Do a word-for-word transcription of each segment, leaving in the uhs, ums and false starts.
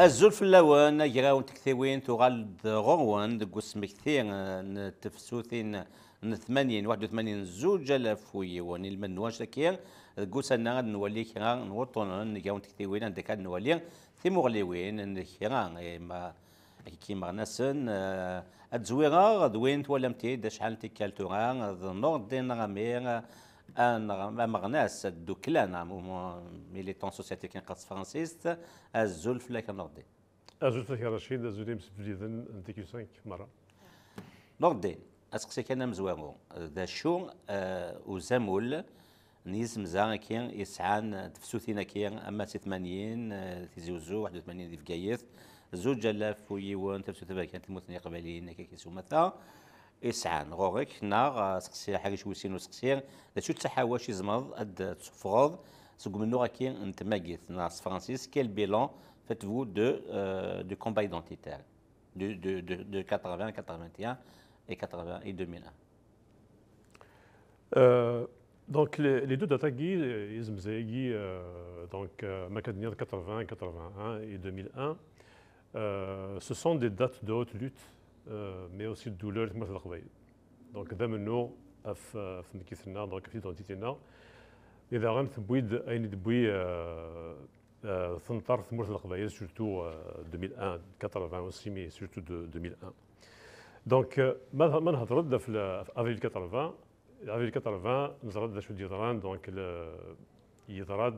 Azul fell-awen, agraw n tektiwin tuɣal-d ɣur-wen deg usmekti, eh, n tefsutin n tmanyin, waḥed u tmanyin, zuǧ alaf u yiwen. Ilmend n wannect-agi, deg ussan-a ad nwali kra n wuṭṭunen n agraw n tektiwin, anda kan ad nwali timuɣliwin n kra, eh, ma, imeɣnasen, eh, ad zwireɣ d win twalam-t-id acḥal n tikkal tura, d Nurdin Rami, eh, aneɣ-, ameɣnas, dduklan, am-, militant société kan qqar s tefransist. Azul fell-ak a Nurdin. Azul fell-ak a Racid, azul i yimsefliden n T Q cinq merra. Nurdin, aseqsi kan amezwaru, d acu, eh, uzamul n yizemza-agi yesɛan tefsutin-agi, ama si tmanyin, eh, Tizi Uzzu, waḥed u tmanyin di Bgayet, zuǧ alaf u yiwen, tafsut taberkant n tmurt n Yiqbayliyen, akka i s umata, i sɛan ɣur-k, neɣ, eh, seqsi aḥric wis sin useqsi, d acu d taḥawact i tzemreḍ ad d-tessufɣeḍ seg umennuɣ-agi n tmagit, neɣ s tefransist, quel bilan faites-vous de, euh, du combat identitaire, de, de, de, de quatre-vingts, quatre-vingt-un et quatre-vingts et deux mille un? Euh, donc les, les deux dates-agi, les, les, euh, donc, euh, ma kan quatre-vingts, quatre-vingt-un et deux mille un, euh, ce sont des dates de haute lutte, euh, mais aussi de douleur de Leqbayel. Donc d amennuɣ ɣef, ɣef tmeddit-nneɣ, donc ɣef l'identité-nneɣ. Et daɣen tewwi-d ayen i d-tewwi, euh, euh, tenṭer tmurt n Leqbayel, surtout, euh, deux mille un, quatre-vingts aussi, mais surtout de deux mille un. Donc, euh, ma, ma nhedder-d ɣef le-, ɣef avril quatre-vingts, avril quatre-vingts, neẓra-d d acu d-yeḍran, donc le, yeḍra-d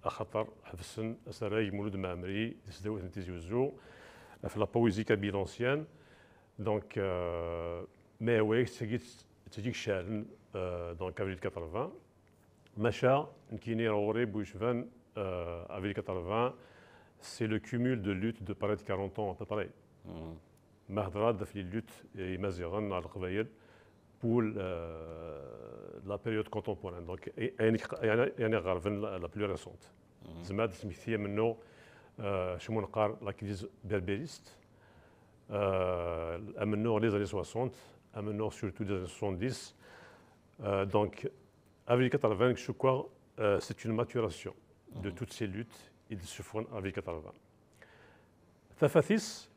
axaṭer ḥebsen asarag Mulud Mɛemmri di tesdawit n Tizi Uzzu, ɣef la poésie kabyle ancienne. Donc, euh, mais oui, c'est, c'est, c'est, euh, donc avril quatre-vingts. Maca, nekkini ɣur-i bu yecban, euh, avril quatre-vingts, c'est le cumul de luttes de près de quarante ans à peu près. Ma hedreɣ-d ɣef les luttes n Yimaziɣen ɣer Leqbayel pour, euh, la période contemporaine. Donc, ayen, ayen, ayen iɣerben la, la plus récente. Zemreɣ ad d-smektiɣ amennuɣ, euh, acu ma neqqar la crise berbériste, euh, amennuɣ les années soixante, amennuɣ surtout les années soixante-dix. Euh, donc, avril quatre-vingts, je crois, euh, c'est une maturation de toutes ces luttes i d-ssufɣen avril quatre-vingts. Tafat-is,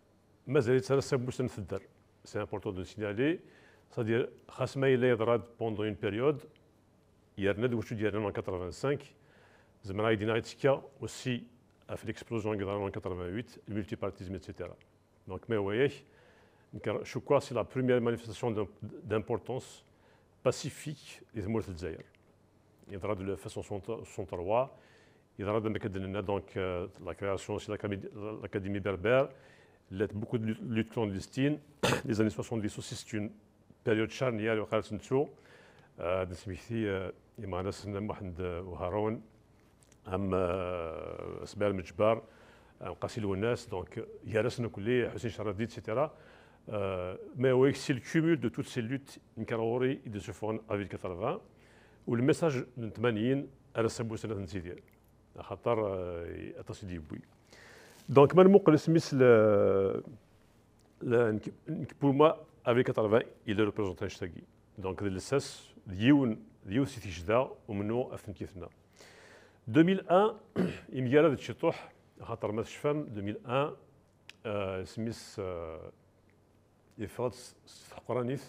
mazal-itt ara s abus n tedder. C'est important de le signaler. C'est-à-dire, xas ma yella yeḍra-d pendant une période, yerna-d wacu d-yernan en quatre-vingt-cinq, zemreɣ ad d-iniɣ yettekka aussi ɣef l'explosion i yeḍran en quatre-vingt-huit, le multipartisme, et cetera. Donc, mais oui, je crois que c'est la première manifestation d'im-, d'importance pacifique di tmurt n Lezzayer. Yeḍra-d le F S soixante-trois, yeḍra-d, am akken d-nenna, donc, euh, la création aussi de l'Académie, l'Académie berbère, il y a beaucoup de luttes, luttes clandestines. Les années soixante-dix aussi, c'est une période charnière, yeqqar-as nettu, euh, ad nesmekti, euh, imeɣnasen am Muḥend, euh, Uharun, am, euh, Smaɛil Meǧber, am Qasi Lwennas, donc, gar-asen akk-nni, Ḥusin Cerrabdi, et cetera. Euh, mais oui, c'est le cumul de toutes ces luttes, nekk ɣur-i i d-isuffɣen avril quatre-vingts, u le message n tmanyin ara s abus ad nettidir. Axaṭer, euh, aṭas i d-yewwi. Donc, ma nmuqel isem-is le, le, nekk, nekk, pour moi, avril quatre-vingts, il est représenté anect-agi. Donc, d lsas, d yiwen, d yiwet si tgecda umennuɣ ɣef tnekkit-nneɣ. Deux mille un, yemgarad-d ciṭuḥ, axaṭer ma tecfam, deux mille un, euh, isem-is, euh, yeffeɣ-d s, s tḥeqqranit.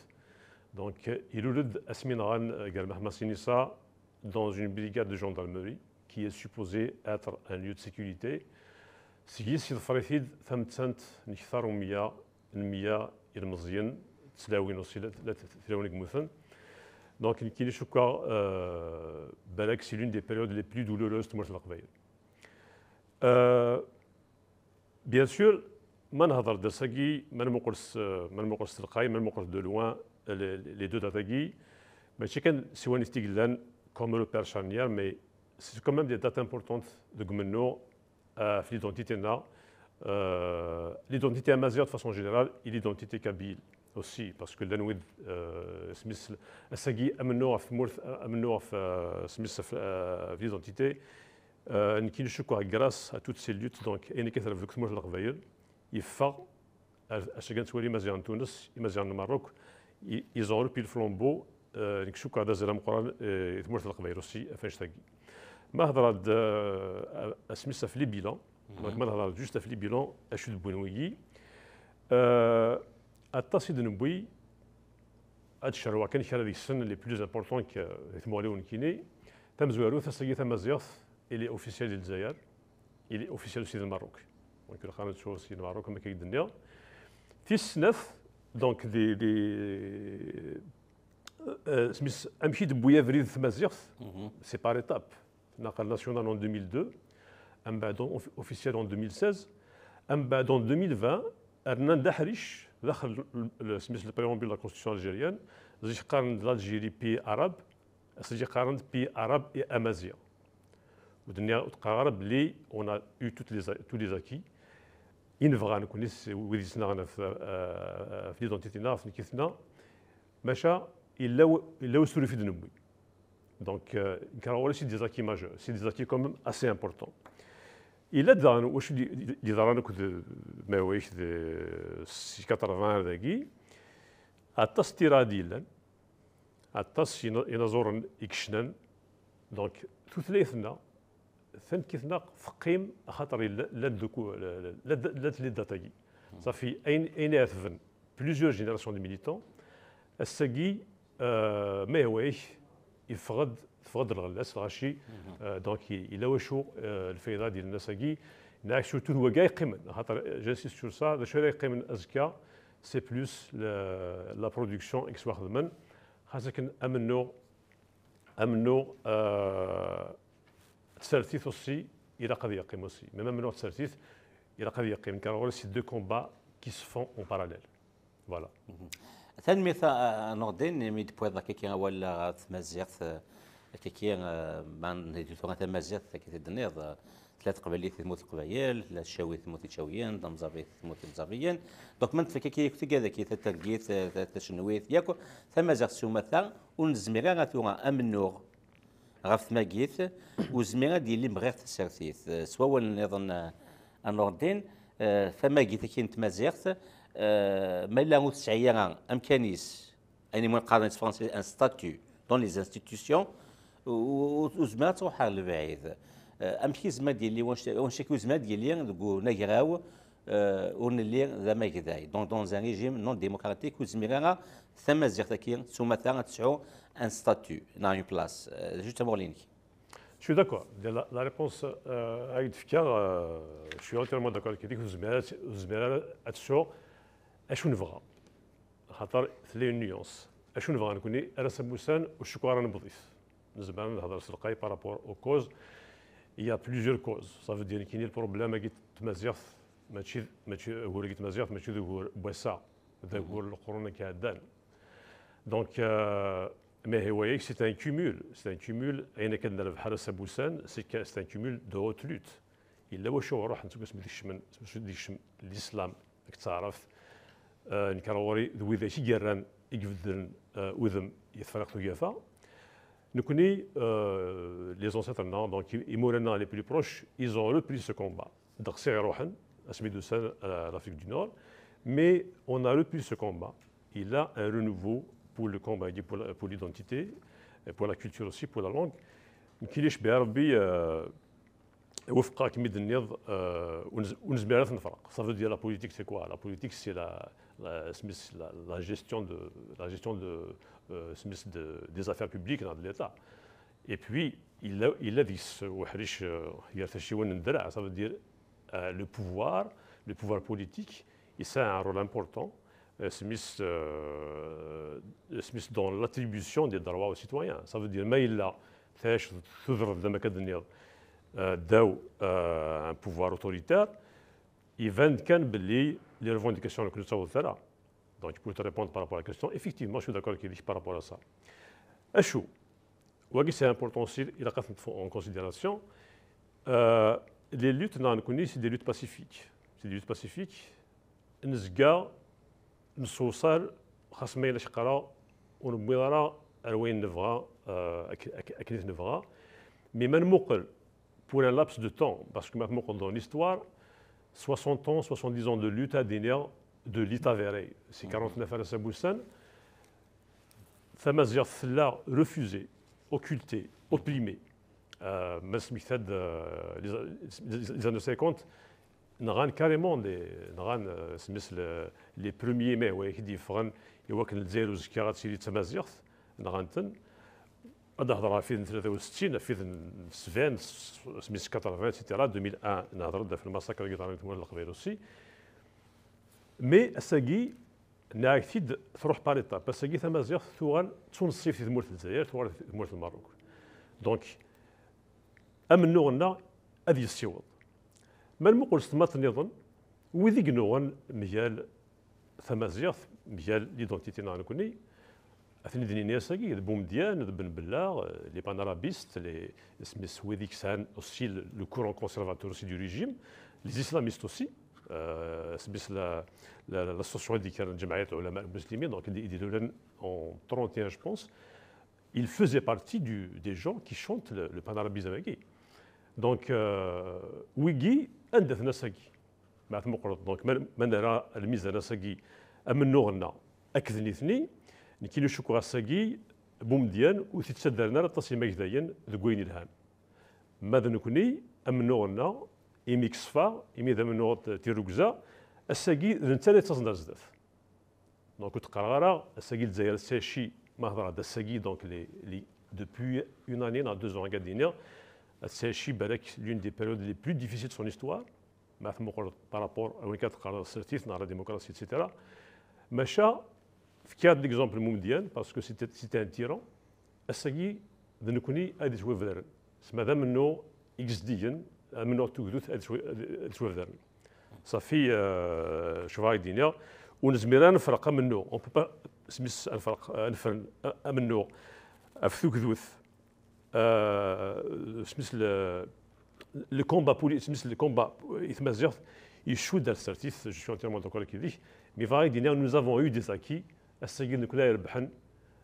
Donc, ilul-d asmi nɣan, euh, Gar Meḥma Sinisa dans une brigade de gendarmerie qui est supposée être un lieu de sécurité. Seg-s yeḍfer-it-id tamettant n kter u meyya n meyya ilmeẓyen, d tlawin aussi, la, la, tlawin i yemmuten. Donc, nekkini cukkeɣ, euh, balak, c'est l'une des périodes les plus douloureuses de tmurt n Leqbayel. Euh, bien sûr, ma nhedder-d ass-agi, ma nmuqel s, ma nmuqel s telqay, ma nmuqel de loin, les, les deux dates-agi, mačči kan siwanit i yellan comme repère charnière, mais c'est quand même des dates importantes deg umennuɣ, euh, ɣef l'identité-nneɣ, euh, l'identité amaziɣ de façon générale et l'identité kabyle aussi, parce que llan wid, euh, isem-is, ass-agi amennuɣ ɣef tmurt, amennuɣ ɣef, euh, isem-is, ɣef, euh, ɣef l'identité, euh, nekkini cukkeɣ grâce à toutes ces luttes, donc, ayen akka terfed deg tmurt n Leqbayel, yeffeɣ ar, acu kan nettwali Imaziɣen n Tunes, Imaziɣen n Merruk, i, ils ont repris le flambeau, euh, nekk cukkeɣ d azal ameqqran, euh, i tmurt n Leqbayel aussi, ɣef annect-agi. Ma hedreɣ-d, euh, asem-is ɣef les bilans, Donc, ma nehḍer juste ɣef les bilans, acu d-wwin wigi. Euh, aṭas i d-newwi, ad cerweɣ kan kra deg-sen, les plus importants que di tmuɣliwin kini. Tamezwarut, ass-agi tamaziɣt, il est officiel di Lezzayer, il est officiel aussi di Lmerruk. Donc, ilaq ad nettu aussi di Lmerruk, am akka i d-nniɣ. Tis snat, donc, des, des, euh, smis, amek i d-tewwi abrid tmaziɣt, c'est par étapes. Naqal national en deux mille deux, mbeɛd of-, officiel en deux mille seize, mbeɛd en deux mille vingt, rnan-d aḥric daxel l-, l-, smis le préambule de la constitution algérienne, zik qqaren-d l'Algérie pays arabe, ass-agi qqaren-d pays arabe et amazigh. Ur d-nniɣ, ur d-qqareɣ ara belli on a eu toutes les a-, tous les acquis. I nebɣa nekni s-, wid yesnaɣen ɣef, euh, ɣef l'identité-nneɣ, ɣef tnekkit-nneɣ, maca yella w-, yella usurif i d-newwi. Donc, euh, nekk ɣur-i c'est des acquis majeurs, c'est des acquis quand même assez importants. Yella daɣen wacu d-, d-, d-yeḍran akked, ma yewwa-yak, d, si quatre-vingts ar dagi, aṭas n tirad yellan, aṭas ina-, inaẓuren i yecnan. Donc, tutlayt-nneɣ, tanekkit-nneɣ teqqim, axaṭer yella, llant deg u-, la, la, la, llant les dates-agi. Ṣafi, ayen, ayen iɛetben plusieurs générations de militants, ass-agi, euh, ma yehwa-yak, yeffeɣ-d, teffeɣ-d lɣella-s, lɣaci, euh, donc, i-, yella wacu, euh, lfayda di lnas-agi, neɣ surtout d wagi ay yeqqimen, axaṭer, euh, j'insiste sur ça, d acu ara yeqqimen azekka, c'est plus la, la production i yettwaxedmen, xas akken amennuɣ, amennuɣ, euh, tsertit aussi, ilaq ad yeqqim aussi. Même amennuɣ tsertit, ilaq ad yeqqim. Car c'est deux combats qui se font en parallèle. Voilà. Tanemmirt a, a Nordin, mi d-tewwiḍ akkaki awal ɣer tmaziɣt, eh, akkaki, eh, ma nehdi tura tamaziɣt, akka i d-tenniḍ, eh, tella teqbaylit di tmurt n Leqbayel, tella ccawit di tmurt n Icawiyen, d amẓabi di tmurt n Imẓabiyen. Donc, ma nefka akkaki yakk tigad-agi, tatergit, eh, ta-, tacenwit, yakk tamaziɣt s umata, ur nezmir ara tura amennuɣ ɣef tmagit, ur zmir ad d-yili mɣiɣ tasertit. Eh, s wawal nniḍen, eh, a Nordin, eh, tamagit-agi n tmaziɣt, eh, ma yella ur tesɛi ara amkan-is, ayen i qqaren s tefransist un statut dans les institutions, u-, u-, ur tezmir ad truḥ ar lebɛid. Eh, amek yezmer ad d-yili wanect-, wanect-agi ur yezmir ad d-yili deg unagraw, euh, ur nelli d amagday. Donc, dans un régime non démocratique, ur tezmir ara tamaziɣt-agi s umata ad tesɛu un statut, neɣ une place. Euh, d acu d tamuɣli-inek? Je suis d'accord. La, la réponse, euh, ay d-fkiɣ, euh, je suis entièrement d'accord avec Eric. Ur tezmir ara, ur tezmir ara ad tesɛu acu nebɣa. Xaṭer tella une nuance. Acu nebɣa nekni, ar ass-a n wussan, ur cukkeɣ ara newweḍ-it. Nezmer ad nehder s lqay par rapport aux causes. Il y a plusieurs causes. Ça veut dire, nekni, le problème-agi n tmaziɣt, mačči, mačči ugur-agi n tmaziɣt, mačči d ugur n wass-a, d agur n leqrun-agi iɛeddan. Donc, euh, mais, ouais, c'est un cumul, c'est un cumul, ayen akka d-nerbeḥ ar ass-a n wussan, c'est que c'est un cumul de haute lutte. Yella wacu ɣer ruḥen seg wasmi d-ikecmen, seg wasmi d-ikcem l'islam, deg taɛrabt, euh, nekk ar ɣur-i d widak i yerran, i ibeddlen, euh, udem i tefriqt ugafa. Nekni, euh, les ancêtres-nneɣ, donc i-, imura-nneɣ les plus proches, ils ont repris ce combat. Ddeqs i ɣ-iruḥen, asmi d-usan, euh, l'Afrique du Nord. Mais on a repris ce combat. Il a un renouveau pour le combat, pour la, pour l'identité, et pour la culture aussi, pour la langue. Nekni, icebbeɛ Rebbi, euh, wufqeɣ-kem i d-tenniḍ, euh, ur nez-, ur nezmir ara ad t-nefreq. Ça veut dire la politique, c'est quoi? La politique, c'est la, la, smis, la, la gestion de, la gestion de, euh, smis de, des affaires publiques, de l'État. Et puis, il a, il a deg-s uḥric, euh, gar tacciwin n ddreɛ, ça veut dire, euh, le pouvoir, le pouvoir politique, il a un rôle important, euh, smis, euh, smis dans l'attribution des droits aux citoyens. Ça veut dire, ma yella tɛic tudert d amek ad d-nniḍ, euh, ddaw, euh, un pouvoir autoritaire, iban kan belli les revendications ur nettaweḍ ara. Donc, pour te répondre par rapport à la question, effectivement, je suis d'accord avec Eric par rapport à ça. Acu, wagi, c'est important aussi, ilaq ad t-neṭṭef en considération. Euh, les luttes, neɣ nekni, c'est des luttes pacifiques. C'est des luttes pacifiques. Nezga nessewṣal, xas ma yella ceqqra, ur newwiḍ ara ar wayen nebɣa, euh, ak-, ak-, akken i t-nebɣa. Mais ma nmuqel pour un laps de temps, parce que ma tmuqleḍ dans l'histoire, soixante ans, soixante-dix ans de lutte, ad iniɣ, de lutte avérée. Si quarante-neuf ar ass-a n wussan, tamaziɣt tella refusée, occultée, opprimée. Euh, ma smekta-d, euh, les, les années cinquante, nɣan carrément des, nɣan, euh, smesl, les premiers maires, ouais, qui différents, et ouais, que les Zéro Zkirat, c'est les Tamazirt, nɣan-ten. Ad d-hedreɣ ɣef wid n tlata u settin, ɣef wid n sebɛin, s-, s-, quatre-vingts, et cetera, deux mille un, nehder-d ɣef lmasakr i yeḍran deg tmurt n Leqbayel aussi. Mais ass-agi, nniɣ-ak-t-id, truḥ par étapes. Ass-agi tamaziɣt tuɣal d tunṣibt i tmurt n Lezzayer, tuɣal d tmurt n Merruk. Donc, amennuɣ-nneɣ ad yessiweḍ. Ma nmuqel s tmaḍt nniḍen, wid i yennuɣen mgal tamaziɣt, mgal l'identité-nneɣ nekkni, ad ten-id-nini ass-agi, d Boumediene, d Ben Bella, euh, les panarabistes, les, isem-is wid i yesɛan aussi le, le courant conservateur aussi du régime, les islamistes aussi, euh, isem-is la, la, l'association radicale Djamaïat Ulama al-Muslimin, donc i d-, i d-ilulen en trente et un, je pense, il faisait partie du, des gens qui chantent le, le panarabisme-agi. Donc, euh, wigi, anda-ten ass-agi? Ma tmuqleḍ, donc, ma, ma nerra lmizan ass-agi, amennuɣ-nneɣ akked nitni, nekkini cukkeɣ ass-agi, Boumediene, ur t-yettaddaren ara aṭas imagdayen deg wayen yelhan. Ma d nekkni, amennuɣ-nneɣ, imi yeṣfa, imi d amennuɣ n tirrugza, ass-agi, d netta ara yettaẓen ar zdat. Donc, ur d-qqareɣ ara, ass-agi Lezzayer ad tɛici, ma hedreɣ-d ass-agi, donc, les, les, depuis une année, neɣ deux ans, akka d-iniɣ, ad tɛici, balak, l'une des périodes les plus difficiles de son histoire, ma tmuqleḍ par rapport à wayen akka d-teqqareḍ tsertit, neɣ la démocratie, et cetera. Maca, fkiɣ-d l'exemple n Boumediene, parce que c'était, c'était un tyran, ass-agi d nekkni ad yettwabdaren. Sma d amennuɣ i yezdigen, amennuɣ n tugdut ad yettwa-, ad yettwabdaren. Safi, euh, cebɣeɣ ad d-iniɣ, ur nezmir ara ad nefreq amennuɣ. On peut pas, isem-is, ad nefreq, ad nefren, euh, amennuɣ ɣef tugdut. Euh, isem-is le, le combat poli-, isem-is le combat i tmaziɣt, icudd ar tsertit, je suis entièrement d'accord avec lui. Mais bɣiɣ ad d-iniɣ, nous avons eu des acquis, ass-agi d nekkni ara irebḥen,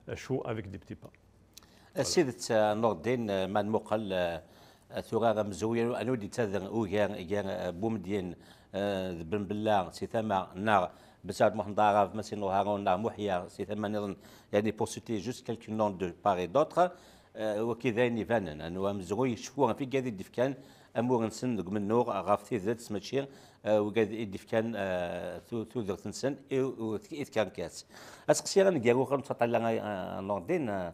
acu avec des petits pas. Voilà. S tidet, euh, Nurdin, euh, ma nmuqel, euh, tura amezruy, anwa i d-yettader ugar gar, euh, Boumediene, euh, d Ben Bella si tama, neɣ Ben Saɛd Muḥend Aɛrab, Masin Uharun, neɣ Muḥya si tama nniḍen, yani, pour citer juste quelques noms de part et d'autre, euh, wagi d ayen ibanen, anwa amezruy yecfu ɣef wigad i d-ifkan amur-nsen deg umennuɣ ɣef tidet, mačči, euh, wigad i d-ifkan, euh, tu-, tudert-nsen i, u-, i tkerkas. Aseqsi aneggaru, ur nettɛeṭṭil ara, euh, Nurdin, euh,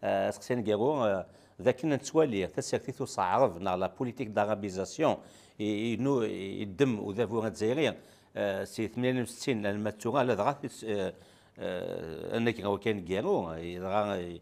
euh, aseqsi aneggaru, euh, d akken nettwali tasertit useɛreb neɣ la politique d'arabisation i, i, nu-, i ddem udabu azzayri, euh, si tmanya u settin alma d tura, ladɣa tis-, euh, euh, anagraw kan aneggaru, i, dɣa, i,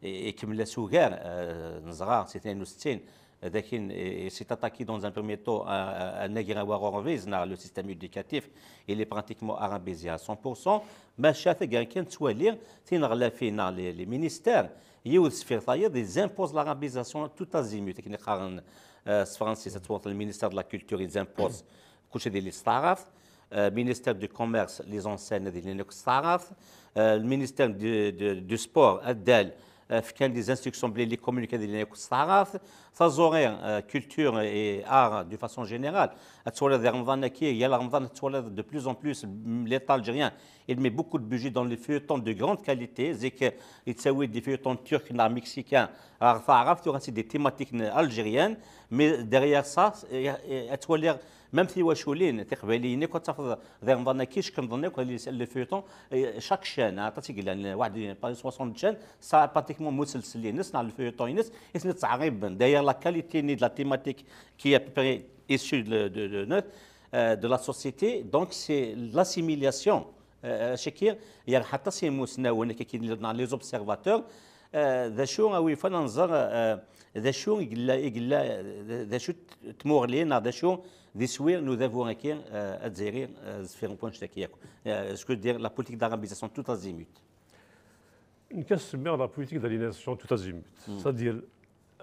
i, ikemmel-as ugar, euh, neẓra si tmanya u settin, d akken, et, et c'est attaqué dans un premier temps à, à, à anagraw aɣurbiz, neɣ le système éducatif, il est pratiquement arabisé à cent pour cent. Maca taggara kan nettwali tineɣlafin neɣ les, les ministères, yiwet sfir tayeḍ, ils imposent l'arabisation tout azimut, akken i qqaren, euh, s tefransist, ad twaliḍ le ministère de la culture, ils imposent kulci di s taɛrabt, euh, ministère du commerce, les enseignes ad ilin akk s taɛrabt, euh, le ministère du, du, du sport, addal, euh, fkan des instructions belli les communiqués ad ilin akk s taɛrabt, taẓuri, euh, culture et art de façon générale, ad twaliḍ di Remḍan-agi, yal Remḍan ad twaliḍ de plus en plus, mm, l'État algérien, il met beaucoup de budget dans les feuilletons de grande qualité, zik, euh, yettawi-d des feuilletons turcs neɣ mexicains ɣer taɛrabt, tura c'est des thématiques algériennes, mais derrière ça, euh, euh, ad twaliḍ même tiwaculin tiqbayliyin akk ad tafeḍ di Remḍan-agi, ceknḍen akk les, les feuilletons, euh, chaque chaîne, hein, aṭas i yellan, waḥed, soixante chaînes, ça pratiquement musalsel-ines, neɣ le feuilleton-ines, i ten-ittɛerriben. D'ailleurs, la qualité-nni de la thématique qui est à peu près issue de, de, de, euh, de la société, donc c'est l'assimilation. Euh, acu-agi, yerḥa aṭas imusnawen, akka akken nniḍen les observateurs, euh, d acu a wi yufan ad nẓer, euh, d acu i yella, i yella, d acu tmuɣli, neɣ d acu d iswi n udabu-agi, euh, azzayri, euh, zfir n wannect-agi yakk. Euh, ce que je veux dire, la politique d'arabisation tout azimut. Nekk ad semmiɣ la politique d'aliénation tout azimut. C'est-à-dire,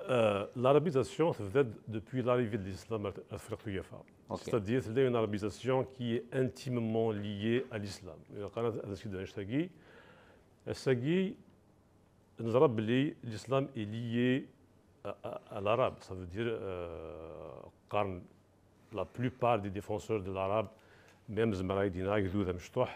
euh, l'arabisation tebda-d depuis l'arrivée de l'islam à, à Afrique. Ok. C'est-à-dire, c'est une arabisation qui est intimement liée à l'islam. Ilaq ara ad as-d-nini annect-agi. Ass-agi, neẓra belli l'islam est lié à, à, à l'arabe. Ça veut dire, euh, qqaren la plupart des défenseurs de l'arabe, même zemreɣ ad d-iniɣ agdud amecṭuḥ,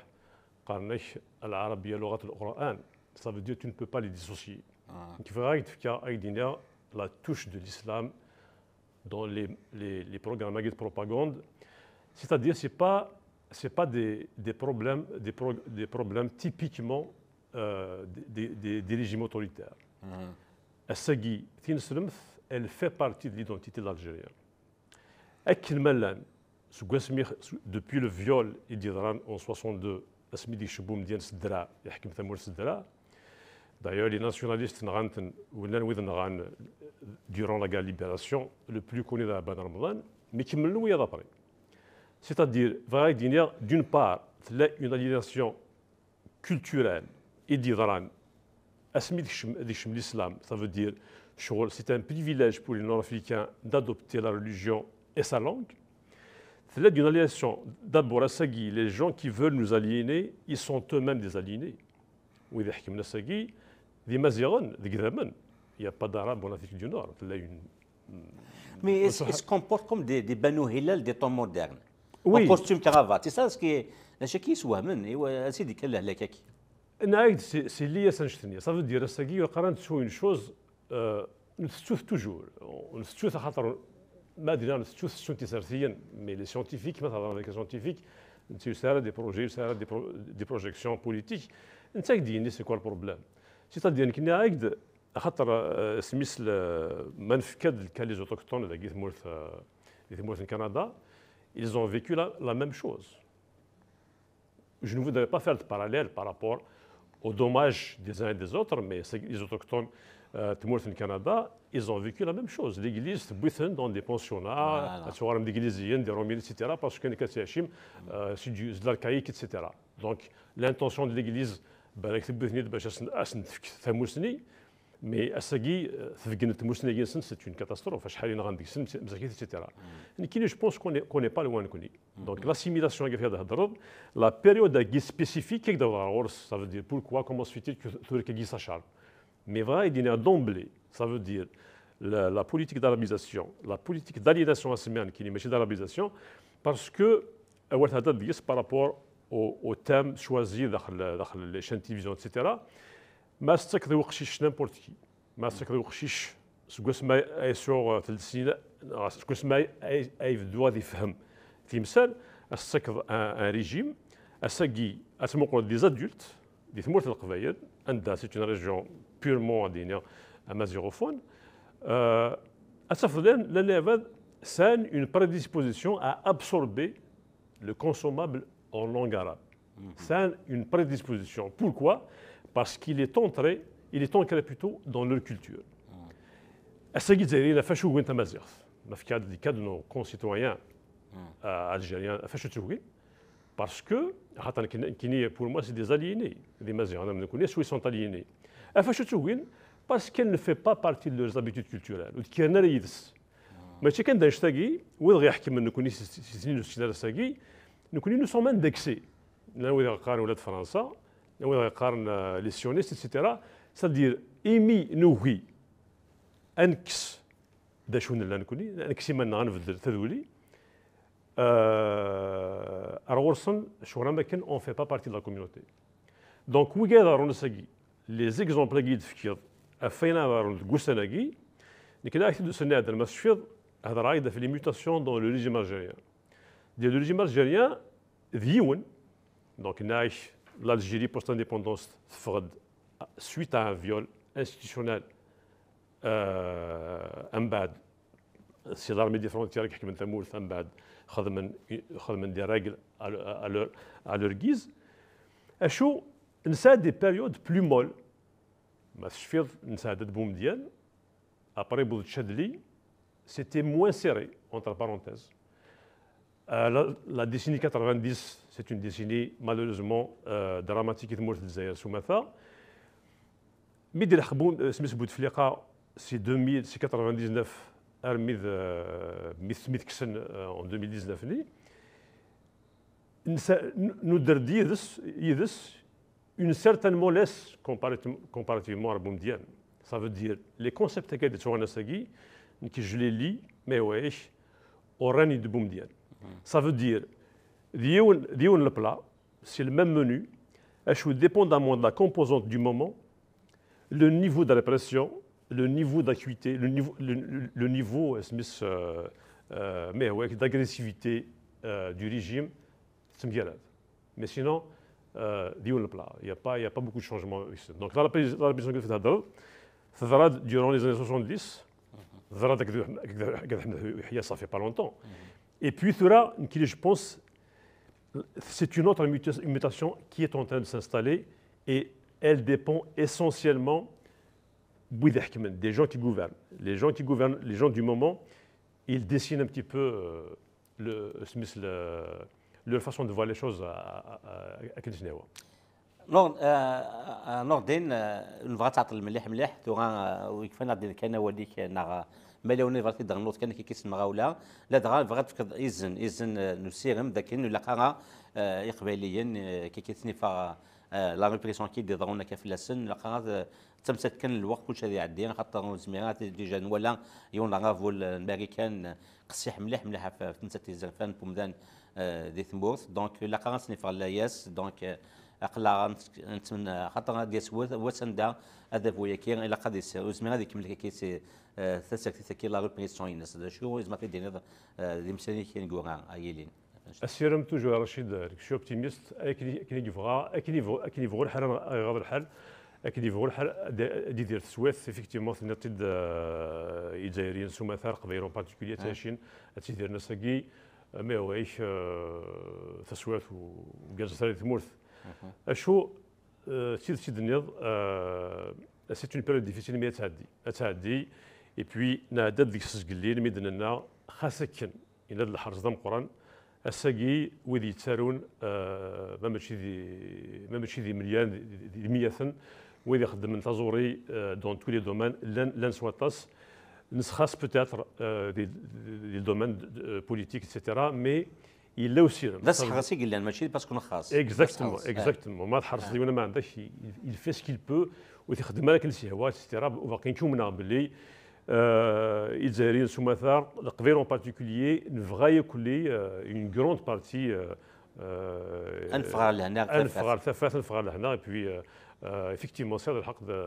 qqaren-ak العربية لغة القرآن. Ça veut dire tu ne peux pas les dissocier. Ah. Nekk bɣiɣ ad ak-d-fkeɣ, ad ak-d-iniɣ, la touche de l'islam dans les, les, les programmes de propagande. C'est-à-dire, c'est pas, c'est pas des, des problèmes, des, pro- des problèmes typiquement euh, des, des, des, des régimes autoritaires. Ass-agi, tineslemt, elle fait partie de l'identité de l'Algérien. Akken ma llan, seg wasmi, depuis le viol i d-yeḍran en soixante-deux, asmi d-yekcem Bumedyan s ddreɛ, yeḥkem tamurt s ddreɛ. D'ailleurs, les nationalistes nɣan-ten, llan wid nɣan durant la guerre de libération, le plus connu d Ɛebban Remḍan, mi kemmlen wiyaḍ après. C'est-à-dire, bɣiɣ ad d-iniɣ, d'une part, tella une aliénation culturelle i d-yeḍran asmi d-yekcem d-yekcem l'islam, ça veut dire, ccɣel, c'est un privilège pour les nord-africains d'adopter la religion et sa langue. Tella une aliénation, d'abord, ass-agi, les gens qui veulent nous aliéner, ils sont eux-mêmes des aliénés. Wid iḥekmen ass-agi, d imaziɣen, d idammen. Il n'y a pas d'arabe en Afrique du Nord. Tella une Mais ils se comportent comme des, des Banu Hilal des temps modernes. Oui. En costume cravate. C'est ça ce qui est. D acu akka i yeswehmen, i wa- ansi d-ikka lehlak-agi? Nɛid, c'est c'est lié à cette année. Ça veut dire, ass-agi, yeqqar-aɣ-d sur une chose, euh, ntettut toujours. Ntettut axaṭer, ma d-nniɣ ntettut, ttettun tisertiyin, mais les scientifiques, ma tehḍer avec les scientifiques, netta yusa ara des projets, yusa ara des, pro- des projections politiques, netta ak-d-yenni c'est quoi le problème. C'est-à-dire, nekk nniɣ-ak-d, axaṭer, euh, asmi s le- ma nefka-d le cas les autochtones dagi tmurt, euh, di tmurt n Canada, ils ont vécu la, la même chose. Je ne voudrais pas faire de parallèle par rapport aux dommages des uns et des autres, mais c'est- les autochtones euh, tmurt n Canada, ils ont vécu la même chose. L'église, tewwi-ten dans des pensionnats, Voilà. ad tuɣalem d igliziyen, des Romiens, et cetera, parce que nekk ad tt-yacim, euh, c'est du- c'est de l'archaïque, et cetera. Donc, l'intention de l'église, balak tewwi-ten-id bac ad sen- ad sen-tefk tamusni, mais ass-agi, euh, tbeggen tamusni-agi-nsen, c'est une catastrophe, acḥal i nɣan deg-sen, msakit, et cetera. Nekkini, je pense qu'on est, qu'on est pas loin, nekkini. Donc, l'assimilation, la période spécifique, ça veut dire, pourquoi, comment se fait-il que tura-agi s'acharne? Mais vrai, il y a d'emblée, ça veut dire la, la politique d'arabisation, la politique d'aliénation asmienne, qui n'est pas d'arabisation, parce que, euh, par rapport au, au thème choisi dans le, dans les chaînes de télévision, et cetera, ma c'est que n'importe qui. Ma c'est que seg wasmi ay sɛuɣ tlata snin, seg wasmi ay, ay, ay bduɣ ad ifhem timsal, ad tettakeḍ un, un régime, ass-agi ad tmuqleḍ des adultes, di tmurt n Leqbayel, anda c'est une région purement, ad iniɣ, amaziɣophone, euh, ad tafeḍ llan, llan lɛibad sɛan une prédisposition à absorber le consommable en langue arabe. Sɛan une prédisposition. Pourquoi? Parce qu'il est entré, il est ancré plutôt dans leur culture. Ass-agi, Izzayriyen, ɣef acu ugin tamaziɣt? Ma fkiɣ-d des cas de nos concitoyens, euh, algériens, ɣef acu tt-ugin? Parce que, xaṭer nekkini, pour moi, c'est des aliénés, des Maziɣen, am nekkini, soit ils sont aliénés. Ɣef acu tt-ugin? Parce qu'elle ne fait pas partie de leurs habitudes culturelles. Ur d-kkren ara yid-s. Mačči kan d annect-agi, wid ɣ-iḥekmen nekkini si snin ur ssin ara ass-agi, nekkini nous sommes indexés. Llan wid ɣ-iqqaren ula d Fransa, llan wid ɣ-iqqaren, euh, les sionistes, et cetera. C'est-à-dire, imi nugi ad nekkes d acu nella nekkni, ad nekkes iman-nneɣ, ad nbeddel taduli, euh, ar ɣur-sen, ccɣel am akken, on fait pas partie de la communauté. Donc, wigi ad ɣrun ass-agi, les exemples-agi i d-tefkiḍ, ɣef wayen ad ɣrun deg ussan-agi, nekk la ak-t-id-usenni ɛeddan ma tecfiḍ, hedreɣ-ak-d ɣef les mutations dans le régime algérien. Di le régime algérien, d yiwen, donc, nniɣ-ak, l'Algérie post-indépendance teffeɣ-d suite à un viol institutionnel, euh, mbeɛd, c'est l'armée des frontières i iḥekmen tamurt, mbeɛd xedmen, xedmen des règles à, à leur, à leur guise. Acu, nesɛa des périodes plus molles. Ma tecfiḍ, nesɛedda-d Bumedyan, après Boudchadli, c'était moins serré, entre parenthèses. Euh, la, la décennie quatre-vingt-dix, c'est une décennie malheureusement, euh, dramatique i tmurt n Lezzayer s umata. Mi d-ilḥeq Bu-, euh, Smis Bouteflika, c'est deux mille, c'est quatre-vingt-dix-neuf, armi d, euh, mi, mi t-kksen, euh, en deux mille dix-neuf-nni. Nsa-, n-, nudder-d yid-s, yid-s une certaine mollesse comparativement, comparativement à Boumediene. Ça veut dire, les concepts-agi d-yettwaɣen ass-agi, nekk je les lis, mais ouais, au règne de Boumediene. Ça veut dire, d yiwen, d yiwen le plat, c'est le même menu, acu, dépendamment de la composante du moment, le niveau de répression, le niveau d'acuité, le niveau, le, le- le niveau, euh, Smith, euh, euh, mais ouais, d'agressivité euh, du régime, c'est bien. Mais sinon, euh, il n'y a pas, il y a pas beaucoup de changements ici. Donc, la répétition que fait تضرب durant les années soixante-dix, تضرب avec avec ça fait pas longtemps. Et puis, ثورة, je pense, c'est une autre muta- une mutation qui est en train de s'installer et elle dépend essentiellement des gens qui gouvernent. Les gens qui gouvernent, les gens du moment, ils dessinent un petit peu euh, le, le- leur façon de voir les choses à, à, à, à كنتناوى. نور آه، آه، نور الدين آه، نبغى تعطل مليح مليح ثورة ويكفينا غادي كان وليك نغ مليون نبغى تدغ نوت كان كي كيس المغاولة لا دغا بغا تفكض إذن إذن آه، نسيرم ذاكن ولا قرا آه، إقباليا آه، كي كيتني فا آه، لا ريبريسيون كي دي ضرونا كفلاسن ولا قرا آه، تمسك كان الوقت كلشي غادي يعدي خاطر زميرات ديجا نولا يون رافول الماريكان قصيح مليح مليح في في تمسك تيزرفان بومدان آه، دي ثمورث دونك لا قرا سني فغلا ياس دونك آه، اقلا نتمنى خاطر غادي يسوى وسندا هذا فويا كي الا قد يسير وزمير هذه كمل كي سي آه، تسكتي كي لا ريبريسيون ينس هذا شو زعما في دينيض دي مساني كي نقولها ايلين Asirem toujours Rachid, je suis optimiste, akken akken i yebɣa, akken i yebɣa, akken i yebɣa lḥal ad iɣaḍ lḥal, akken i yebɣa lḥal ad d-idir teswiɛt, effectivement tenniḍ-t-id euh, Izzayriyen s umata, Leqbayel en particulier, ttɛicin, ad tidiren ass-agi, mais ouais, euh, taswiɛt u- ugazzet ara di tmurt. Acu, euh, d tidet i d-tenniḍ, euh, c'est une période difficile, mais ad tɛeddi, ad tɛeddi, et puis nɛedda-d deg-s zgelli, mi d-nenna, xas akken, yenna-d lḥerz d ameqqran, ass-agi wid yettarun, euh, ma mačči di, ma mačči di melyan, di, di, di miyaten, wid ixeddmen taẓuri euh, dans tous les domaines, llan, llan s waṭas, nesxas peut-être euh, des, des domaines euh, politiques, et cetera, mais yella usirem. D aseḥres i yellan, mačči d parce que nxas. Exactement, exactement. Ma tḥerseḍ yiwen ma ɛendak, il fait ce qu'il peut, ur t-ixeddem ara akken s-yehwa, et cetera. U baqi neččumneɣ belli euh, Izzayriyen s umata, Leqbayel en particulier, nebɣa yakk-lli euh, une grande partie euh, euh, ad neffeɣ ɣer lehna, ad neffeɣ ɣer tafat, ad neffeɣ ɣer lehna, et puis euh, euh, effectivement, c'est le حق de,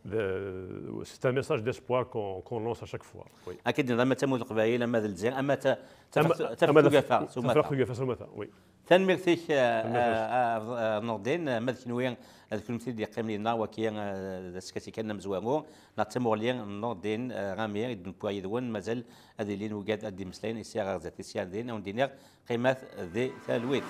de, c'est un message d'espoir qu'on qu'on lance à chaque fois. Oui. Akken d-nniḍ, ama d tamurt n Leqbayel, ama d Lezzayer, ama d ta- tafex tugafa s umata. Tafex tugafa s umata, oui. Tanemmirt-ik, Nordin, ma d kenwi d kennemti i d-yeqqimen yid-neɣ, wagi d askasi kan amezwaru neɣ d tamuɣli n Nordin Rami i d-newwi yid-wen, mazal ad ilin wigad ad d-imeslayen i sya ɣer zdat, i sya din, a wen-d-iniɣ qqimet di talwit.